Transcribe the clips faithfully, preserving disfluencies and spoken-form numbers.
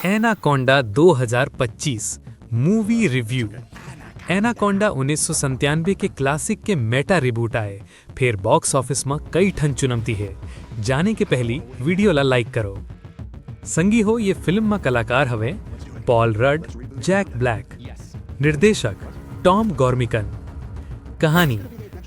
Anaconda दो हज़ार पच्चीस मूवी रिव्यू। एनाकोंडा उन्नीस सौ संतानवे के क्लासिक के मेटा रिबूट आए, फिर बॉक्स ऑफिस में कई ठन चुनौती है। जाने के पहली वीडियो ला लाइक करो। संगी हो, ये फिल्म में कलाकार हवे पॉल रड, जैक ब्लैक, निर्देशक टॉम गॉर्मिकन। कहानी,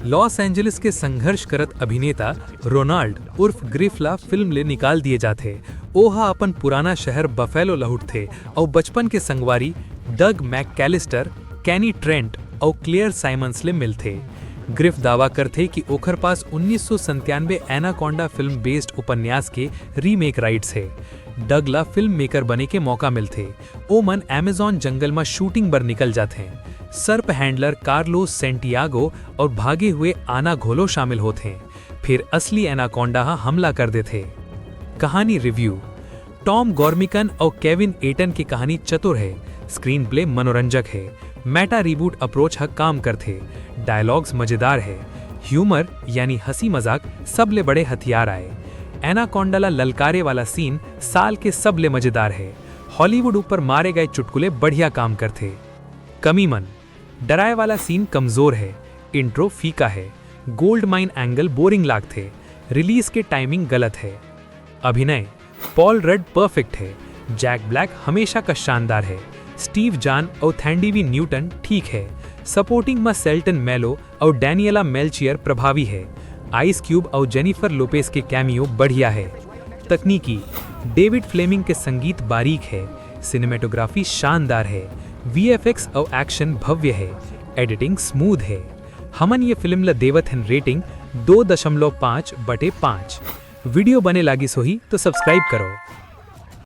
लॉस एंजलिस के संघर्ष करत अभिनेता रोनाल्ड उर्फ ग्रिफ ला फिल्म ले निकाल दिए जाथे। ओहा अपन पुराना शहर बफेलो लहुटथे अउ बचपन के संगवारी डग मैककैलिस्टर, कैनी ट्रेंट अउ क्लेयर साइमंस ले मिलथे। ग्रिफ दावा करथे कि ओखर पास उन्नीस सौ संतानवे एनाकोंडा फिल्म बेस्ड उपन्यास के रीमेक राइट्स हे। डग ला फिल्म मेकर बने के मौका मिलथे। ओमन अमेजन जंगल म शूटिंग बर निकल जाथें। सर्प हैंडलर कार्लोस सेंटियागो और भागे हुए आना घोलो शामिल होथें। फिर असली एनाकोंडा ह हमला कर देथे। कहानी रिव्यू। टॉम गॉर्मिकन अउ केविन एटन के कहानी चतुर हे, स्क्रीन प्ले मनोरंजक हे, मेटा रिबूट अप्रोच ह काम करथे, डायलॉग्स मजेदार हे, ह्यूमर यानी हंसी मजाक सबले बड़े हथियार आए। एनाकोंडा ला ललकारे वाला सीन साल के सबले मजेदार हे। हॉलीवुड ऊपर मारे गए चुटकुले बढ़िया काम करथे। कमी मन, डराए वाला सीन कमजोर हे, इंट्रो फीका हे, गोल्ड माइन एंगल बोरिंग लागथे, रिलीज के टाइमिंग गलत हे। अभिनय, पॉल रड परफेक्ट हे, जैक ब्लैक हमेशा का शानदार हे, स्टीव जान और थैंडी वी न्यूटन ठीक हे, सपोर्टिंग में सेल्टन मेलो और डैनियला मेल्चियर प्रभावी हे, आइस क्यूब और जेनिफर लोपेज के कैमियो बढ़िया हे। तकनीकी, डेविड फ्लेमिंग के संगीत बारीक हे, सिनेमेटोग्राफी शानदार हे, वीएफएक्स और एक्शन भव्य हे, एडिटिंग स्मूथ हे। हमन ये फिल्म ल देवत हन रेटिंग दो दशमलव पाँच बटे पाँच। वीडियो बने लागिस होही तो सब्सक्राइब करो।